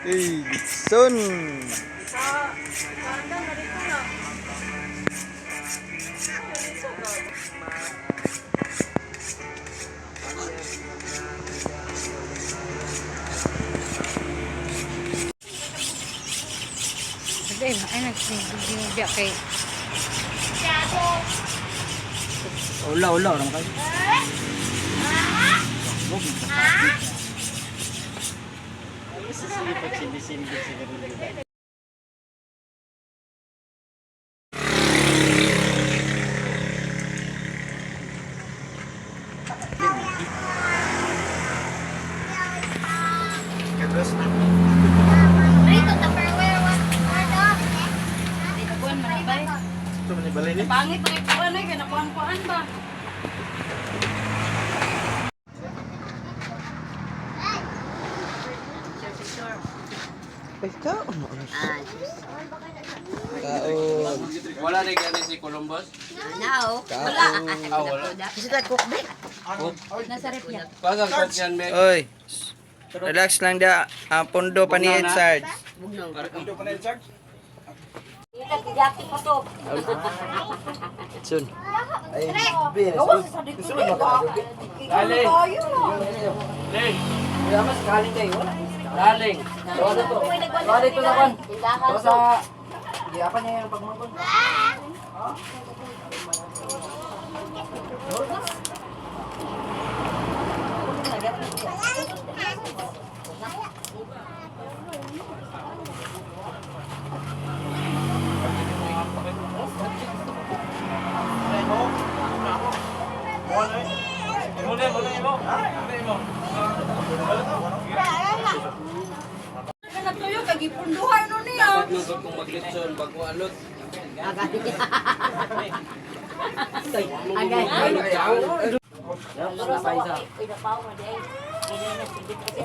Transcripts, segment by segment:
Hey, Dixon! Sabi, ay nagsisigil kay Ula, ula, orang kayo. Rito, Tupperware, one order. Kuan man na bay. Ito man balay ni. Pangit na kuan ay kana kuan ba. Ay, kaon mo. Kaon. Wala na gani si Columbus? Now, Kaon. Ah, wala. Nasa rep yan. Pasang coke yan, me. Oy. Relax lang da. Ang pondo pa ni Bugnaw na. Sarge. Soon. Laling! Ling! Laling! Kana tuyo kay gipunduhan no niya. Nagod kung maglitson, bago alot. Which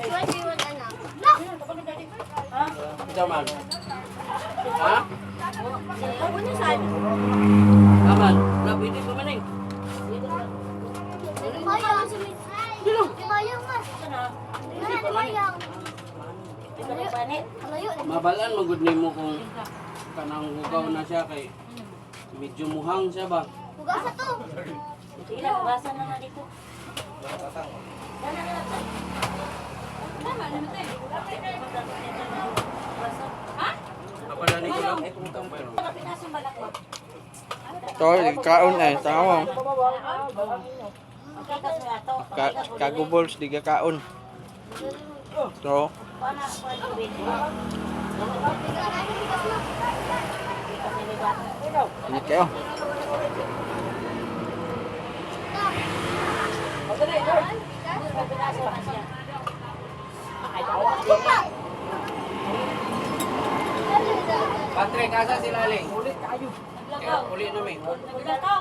one do you want, anak? No! Ito man. Ha? Ano? Aman. Wala, pwede pa man eh. Mayang. Mayang mas. Mayang. Layo. Mabalaan magud nimo kung kanang hugaw na siya kay medyo muhang siya ba? Hugasa to. Ako na ni ko lang. Tol, kaon eh. Tama. Ka kagubols, di ka kaon. So, ingat kayo. Patrick, asa si Laling? Ulit kayo. Ulit na may. Naglakaw.